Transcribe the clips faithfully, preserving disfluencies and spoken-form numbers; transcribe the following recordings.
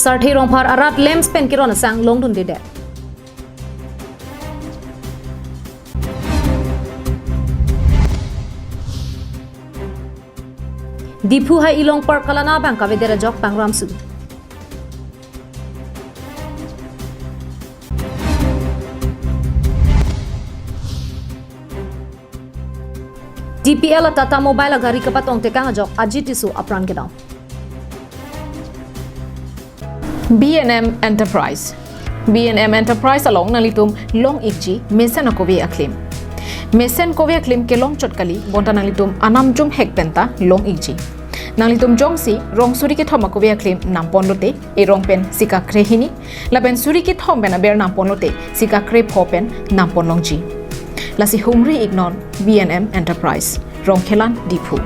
Sarthe Rongphar arat LAMPS pen keron asang longdundedet. Diphu Hailong Park kalana abang kavedet ajok pangram su. T P L a Tata Mobile agari kapatong tekang ajok Ajit Tisso apran kedam. B and M Enterprise. B and M Enterprise along nanglitum long-ikji mesen akove aklim. Mesen kove aklim kelong chot kali, bonta nanglitum anamjum hek penta long-ikji. Nanglitum jongsi rong suri kethom akove aklim nampon lote, erong pen sika krehini, lapen suri kethom pen aber nampon lote, sika krepho pen nampon longji. Lasi humri-iknon B and M Enterprise, Rongkhelan, Diphu.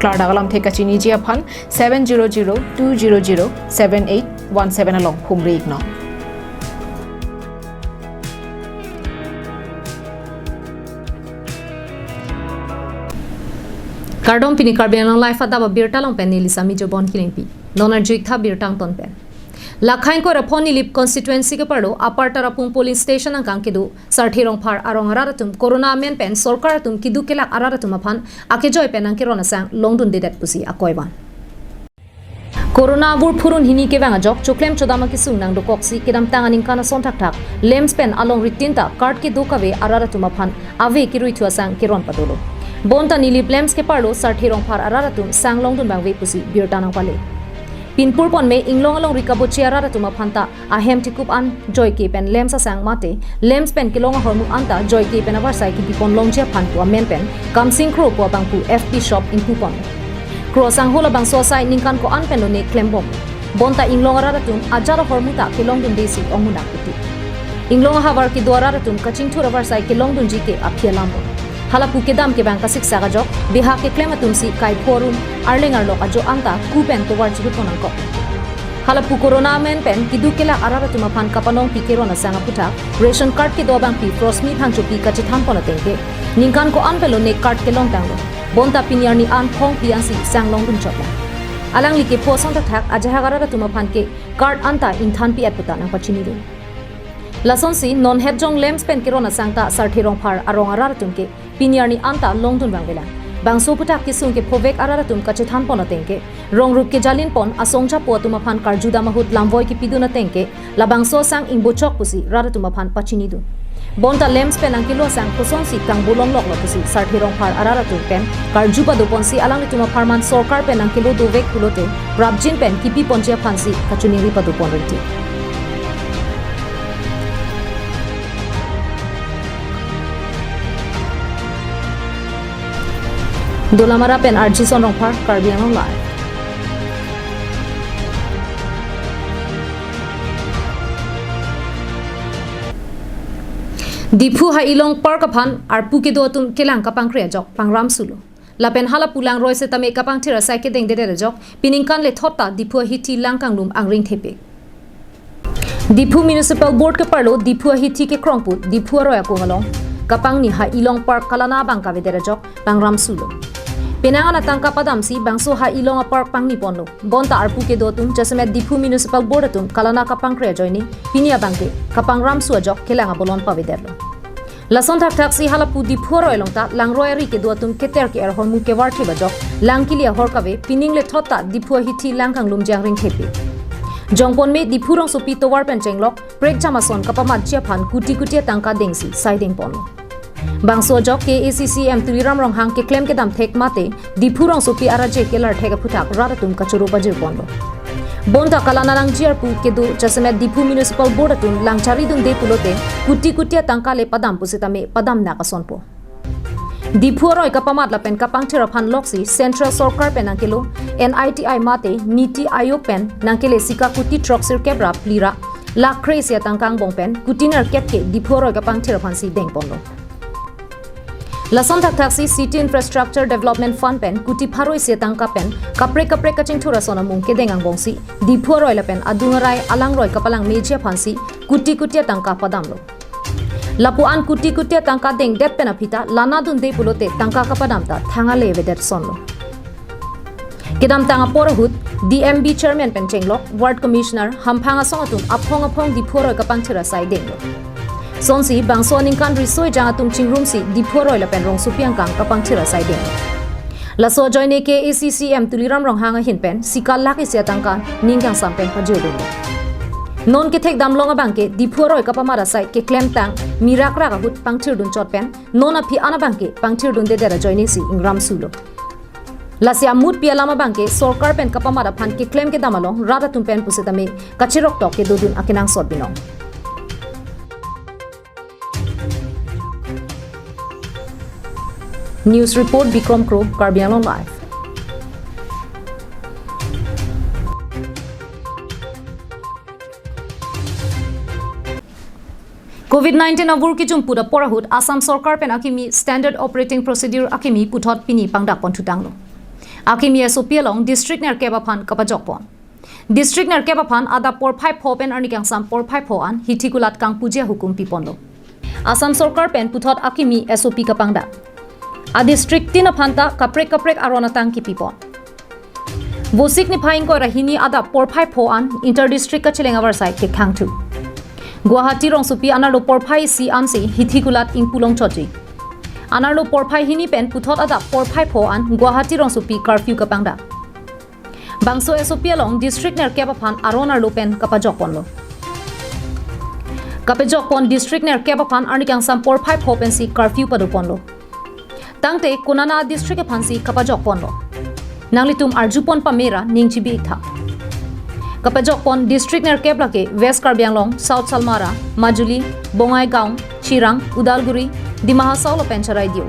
Klardak alamthe kachiniji aphan seven zero zero two zero zero seven eight one seven along humri-iknon. Kardom, pini Karbi Anglong Live adap abirta along pen neli Sami Jobon Kilingpi. Non arju-ik tha birta angton pen. Lakhain Koirapho Nilip constituency keparlo Upper Tarapung polling station angkang kedo Sarthe Rongphar arong arat atum corona amen pen sorkar atum keduk kelak arat atum aphan akejoi pen nangkeron asang longdundedet pusi akoi van. Corona avur phurun hini kevang ajok choklem chodam akesung nangdokoksi kedamtang aningkan ason thakthak LAMPS pen alongri tin ta card kedo kave arat atum aphan ave kerui thu asang keron padolo. Bonta Nilip LAMPS keparlo Sarthe Rongphar arat atum sang longdun abang ave pusi birta nangpale. Pinpur ponme inglong alongri kabochi arat atum aphan ta ahem tikup an joike pen LAMPS asang mate LAMPS pen kelong ahormu anta joike pen avarsai kipipon longji aphan pu amen pen Kamsing Kro pu abangphu F P shop ingpu pon. Kro asangho labangso asai ningkan ko-an pen lone klembom. Bonta inglong arat atum ajat ahormu ta kelongdundesi ongmunak puti. Inglong ahavar kedo arat atum kachingthur avarsai kelongdunji ke aphi alam. Halapu kedam kevang kasiksak ajok bihak keklem atumsi kaipho arum arleng arlok ajo anta ku pen tovar chirut nangkok. Halapu corona amen pen keduk kelak arat atum aphan kapanongpi keron asang aphuthak ration card kedo abangphi Frosmi Phangchopi kachethan pon ateng ke ningkan ko-an pen lone card kelongtanglo. Bonta pini arni an phongpi ansi sang longdun chotlo. Alangli kepho ason thakthak ajahak arat atum aphan ke card anta ingthanpi-et puta nangpachinidun. Lasonsi non hetjong LAMPS pen keron asang ta Sarthe Rongphar arong arat atum ke pini arni anta longdun abang avelang. Bangso aphuthak kesung kephovek arat atum kachethan pon ateng ke rong rup kejalin pon asong chapo atum aphan karjudam ahut lamvoi kipidun ateng ke labangso asang ingbochok pusi rat atum aphan pachinidun. Bonta LAMPS pen nangkelo asang kosonsi kangbolong loklo pusi Sarthe Rongphar arat atum pen karju padoponsi alanglitum apharman sorkar pen nangkelo dovek pulote prapjin pen kipiponji aphansi kachiningri padopon rinti. Dolamara pen R J Son Rongphar, Karbi Anglong Live. Diphu Hailong Park aphan arpu kedo atum kelang kapangkre ajok pangram sulo. Lapen halapu langroi setame kapangthir asai kedengdedet ajok piningkan lethot ta Diphu ahithi lang kanglum angring thepik. Diphu Municipal Board keparlo Diphu ahithi kekrong pu Diphu aroi akung along kapangni Hailong Park kalana abang kavedet ajok pangram sulo. Penang an atangka padamsi bangso Hailong a park pangni ponlo. Bonta arpu kedo atum jasemet Diphu Municipal Board atum kalana kapangkre ajoine pini abang ke kapangram su ajok kelang abolon pavedetlo. Lason thakthaksi halapu Diphu aroi along ta langroi ari kedo atum keter ke-er ahormu kevarthip ajok lang kili ahor kave pining lethot ta Diphu ahithi lang kanglumji angring thepik. Jongponme Diphu rongsopi tovar pen chenglok prekjam ason kapamatji aphan kuti kuti atangka dengsi saideng ponlo. Bangso ajok K A A C C M Tuliram Ronghang keklem kedam thek mate Diphu rongsopi araje kelar thek aphuthak rat atum kachoro pajir ponlo. Bonta kalana langji arpu kedo jasemet Diphu Municipal Board atum lang charidunde pulote kuti kuti atangka le padam pusitame padamnak asonpo. Diphu aroi kapamat lapen kapangthir aphan loksi Central Sorkar pen nangkelo N I T I mate Niti Aayog pen nangkele sika kuti throksirkep ra phli ra lakh kre-isi atangka angbong pen kuti nerkep ke Diphu aroi kapangthir aphansi dengponlo. Lason thakthaksi City Infrastructure Development Fund pen kuti pharo-isi atangka pen kaprek kaprek kachingthur ason amung kedeng angbongsi Diphu aroi lapen adung arai alangroi kapalangmeji aphansi kuti kuti atangka padamlo. Lapu an kuti kuti atangka dengdet pen aphi ta lana dunde pulote tangka kapadam ta thang ale avedet sonlo. Kedamtang apor ahut D M B chairman pen chenglok Ward Commissioner hamphang asong atum aphong aphong Diphu aroi kapangthir asai denglo. Sonsi bangso aningkan riso ejang atum chingrumsi Diphu aroi lapen rongsopi angkang kapangthir asai denglo. Laso ajoine K A A C C M Tuliram Ronghang ahin pen sika lakh isi atangka ning kangsam pen pajirdunlo. Non kethek damlong abangke Diphu aroi kapamat asai keklemtang mirak rak ahut pangthirdun chot pen non aphi an abangke pangthirdundedet ajoinesi ingramsulo. Lasi amutpi alam abangke sorkar pen kapamat aphan keklem kedam along rat atum pen pusitame kachiroktok kedodun akenangsot binong. News report, Bikrom Kro, Karbi Anglong Live. Covid nineteen avur kijumput apor ahut Assam sorkar pen akimi Standard Operating Procedure akimi puthot pini pangdak ponthutanglo. Akimi S O P along district nerkep aphan kapajok pon. District nerkep aphan adap porphai pho pen arni kangsam porphai pho an hithi kulat kangpuji ahukum piponlo. Assam sorkar pen puthot akimi S O P kapangdak. A district tin aphan ta kaprek kaprek aron atang kipipon. Vosik niphai ingkoi ra hini adap porphai pho an inter district kacheleng avarsai kekhangthu. Guwahati rongsopi anerlo porphai isi ansi hithi kulat ingpulong chotji. Anerlo porphai hini pen puthot adap porphai pho an Guwahati rongsopi curfew kapangdak. Bangso S O P along district nerkep aphan aron arlo pen kapajok ponlo. Kapajok pon district nerkep aphan arni kangsam porphai pho pensi curfew pado ponlo. Tangte konana district aphansi kapajok ponlo. Nanglitum arju pon pamera ning chibi-iktha. Kapajok pon district nerkep lake West Karbi Anglong, South Salmara, Majuli, Bongaigaon, Chirang, Udalguri, Dima Hasao lapen Charaideo.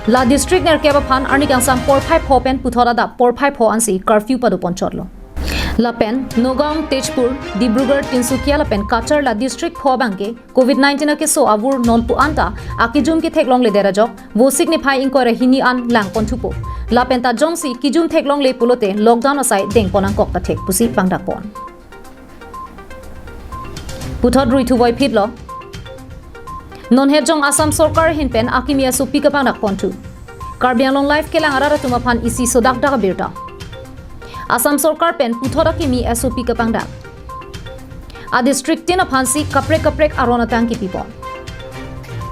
La district nerkep aphan arni kangsam porphai pho pen puthot adap porphai pho ansi curfew pado pon chotlo. Lapen Nagaon, Tezpur, Dibrugarh, Tinsukia lapen Cachar la district pho abangke Covid nineteen akeso avur nonpu anta akijum ketheklongledet ajok Vosik niphai ingkoi ra hini an lang ponthupo. Lapen ta jongsi kijum theklongle pulote lockdown asai deng pon angkok ta thek pusi pangdak pon. Puthot ruithu voiphitlo. Non het jong Assam sorkar ahin pen akimi S O P kapangdak ponthu. Karbi Anglong Live kelang arat atum aphan isi sodak dak abirta. Assam sorkar pen puthot akimi S O P kapangdak. A district tin aphansi kaprek kaprek aron atang kipipon.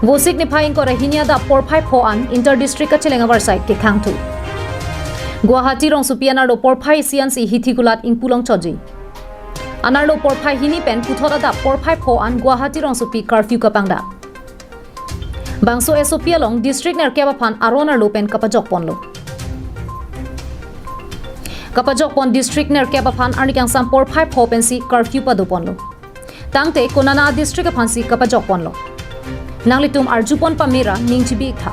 Vosik niphai ingkoi ra hini adap porphai pho an inter district kacheleng avarsai kekhangthu. Guwahati rongsopi anerlo porphai isi ansi hithi kulat ingpulong chotji. Anerlo porphai hini pen puthot adap porphai pho an Guwahati rongsopi curfew kapangdak. Bangso S O P along district nerkep aphan aron arlo pen kapajok ponlo. Kapajok pon district nerkep aphan arni kangsam porphai pho pensi curfew pado ponlo. Tangte konana district aphansi kapajok ponlo. Nanglitum arju pon pamera ning chibi-iktha.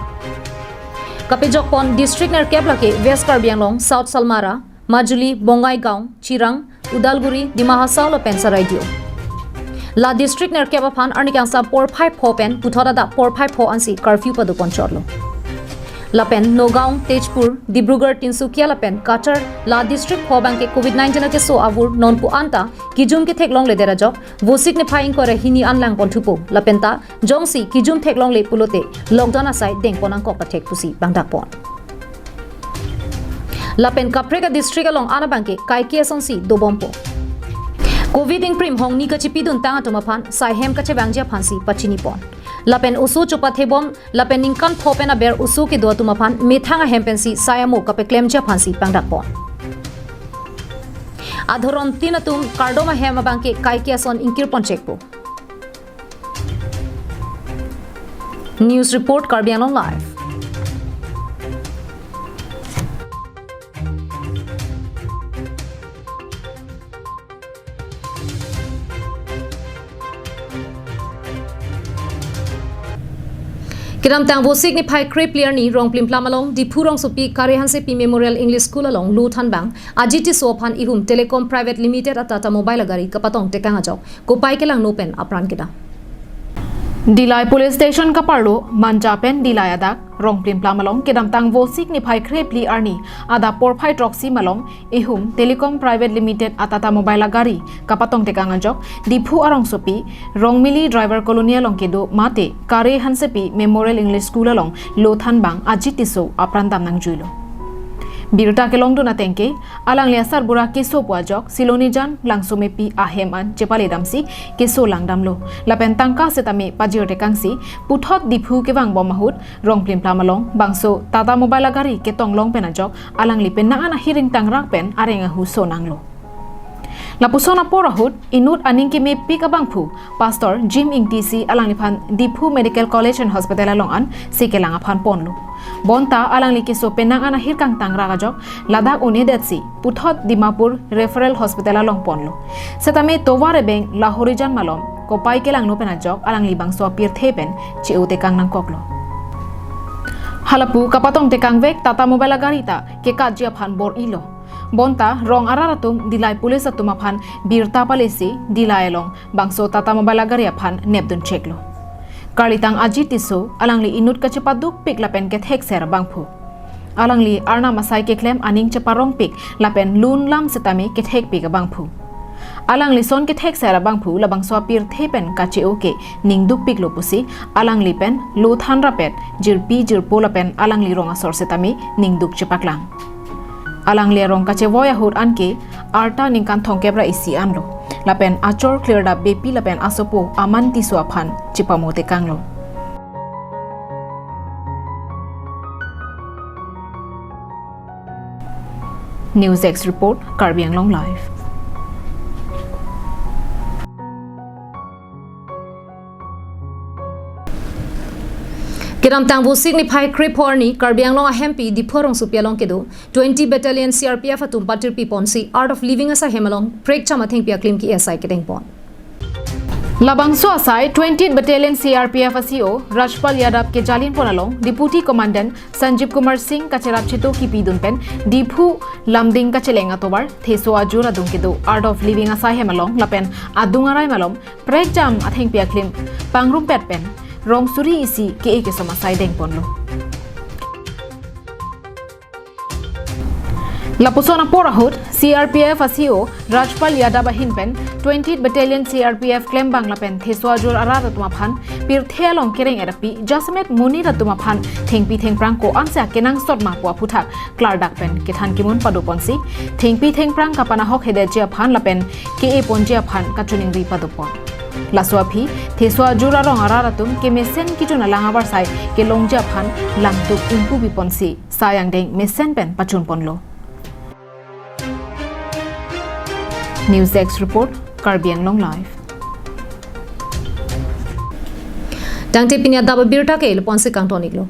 Kapajok pon district nerkep lake West Karbi Anglong, South Salmara, Majuli, Bongaigaon, Chirang, Udalguri, Dima Hasao lapen Charaideo. La district nerkep aphan arni kangsam porphai pho pen puthot adap porphai pho ansi curfew pado pon chotlo. Lapen Nagaon, Tezpur, Dibrugarh, Tinsukia lapen Cachar la district pho abangke Covid nineteen akeso avur nonpu anta kijum ketheklongledet ajok Vosik niphai ingkoi ra hini an lang ponthupo. Lapen ta jongsi kijum theklongle pulote lockdown asai deng pon angkok ta thek pusi pangdak pon. Lapen kaprek a district along an abangke kaike asonsi dobompo. Covid ingprim hongni kachipiduntang atum aphan sai hem kachevangji aphansi pachini pon. Lapen oso chopathebom lapen ningkan pho pen aber oso kedo atum aphan methang ahem pensi sai amo kapeklemji aphansi pangdak pon. Adhoron tin atum kardom ahem abangke kaike ason ingkir pon chekpo. News report, Karbi Anglong Live. Kedamtang Vosik niphai krephli arni Rongplimplam along Diphu rongsopi Kare Hansepi Memorial English School along lo thanbang Ajit Tisso aphan ihum Telecom Private Limited a Tata Mobile agari kapatong tekang ajok kopai kelangno pen apran kedam. Dillai Police Station kaparlo Manja pen Dillai adak Rongplimplam along kedamtang Vosik niphai krephli arni adap porphai throksi malom ihum Telecom Private Limited a Tata Mobile agari kapatong tekang ajok Diphu arongsopi Rongmili Driver Colony along kedo mate Kare Hansepi Memorial English School along lo thanbang Ajit Tisso apran dam nangjuilo. Birta kelongdun ateng ke, alangli asarbura keso pu ajok, Silonijan Langsomepi ahem an chepaledamsi keso langdamlo. Lapen tangka setame pajirtekangsi, puthot Diphu kevangbom ahut, Rongplimplam along, bangso Tata Mobile agari ketonglong pen ajok, alangli penang an ahir ingtangrak pen areng ahu so nanglo. Lapuson apor ahut, inut aning kemepik abangphu, Pastor Jim Ingti si alangliphan Diphu Medical College and Hospital along an si kelang aphan ponlo. Bonta alangli keso penang an ahir kangtangrak ajok, ladak un-edetsi, puthot Dimapur Referral Hospital along ponlo. Setame tovar ebeng Lahorijan malom, kopai kelangno pen ajok, alangli bangso apirthe pen che-otekang nangkoklo. Halapu kapatongtekangvek Tata Mobile agari ta kekatji aphan bor-ilo. Bonta rong arat atum Dillai police atum aphan birta palesi Dillai along bangso Tata Mobile agari aphan nepdun cheklo. Karlitang Ajit Tisso, alangli inut kachepadukpik lapen kethekser abangphu. Alangli arnam asai keklem aning cheparongpik lapen lun lam setame kethekpik abangphu. Alangli son kethekser abangphu labangso apirthe pen kache-o ke ning dukpiklo pusi, alangli pen lo thanrapet, jirpi jirpo lapen alangli rong asor setame ning duk chepaklang. Alangli arong kachevoi ahut anke arta ningkan thomkep ra isi anlo. Lapen achor Klirdap Beypi lapen asopo Aman Tisso aphan chepamotekanglo. News Desk Report, Karbi Anglong Live. Kedamtang Vosik niphai krepho arni Karbi Anglong ahempi Diphu arongsopi along kedo twenty Battalion C R P F atum patirpi ponsi Art of Living asai hem along prekjam athengpi aklim ke-e asai kedeng pon. Labangso asai twentieth Battalion C R P F a C O Rajpal Yadav kejalin pon along Deputy Commandant Sanjeev Kumar Singh kacherap cheto kipidun pen Diphu Lumding kacheleng atovar Theso Ajur adung kedo Art of Living asai hem along lapen adung arai malom prekjam athengpi aklim pangrumpet pen rong suri isi ke-e kesom asai dengponlo. Lapuson apor ahut, C R P F a C O Rajpal Yadav ahin pen twentieth Battalion C R P F klembang lapen Theso Ajur arat atum aphan pirthe along kereng-et api jasemet monit atum aphan thengpi thengphrang ko-ansi akenangsot ma pu aphuthak klardak pen kethan kimun padoponsi, thengpi thengphrang kapanahok hedetji aphan lapen ke-e ponji aphan kachiningri padopon. Laso aphi, Theso Ajur arong arat atum kemesen kejun alang avarsai kelongji aphan langtuk ingpu biponsi sai angdeng mesen pen pachunponlo. News Desk Report, Karbi Anglong Live. Tangte pini adap abirta ke lapu-ansi kangton-iklo.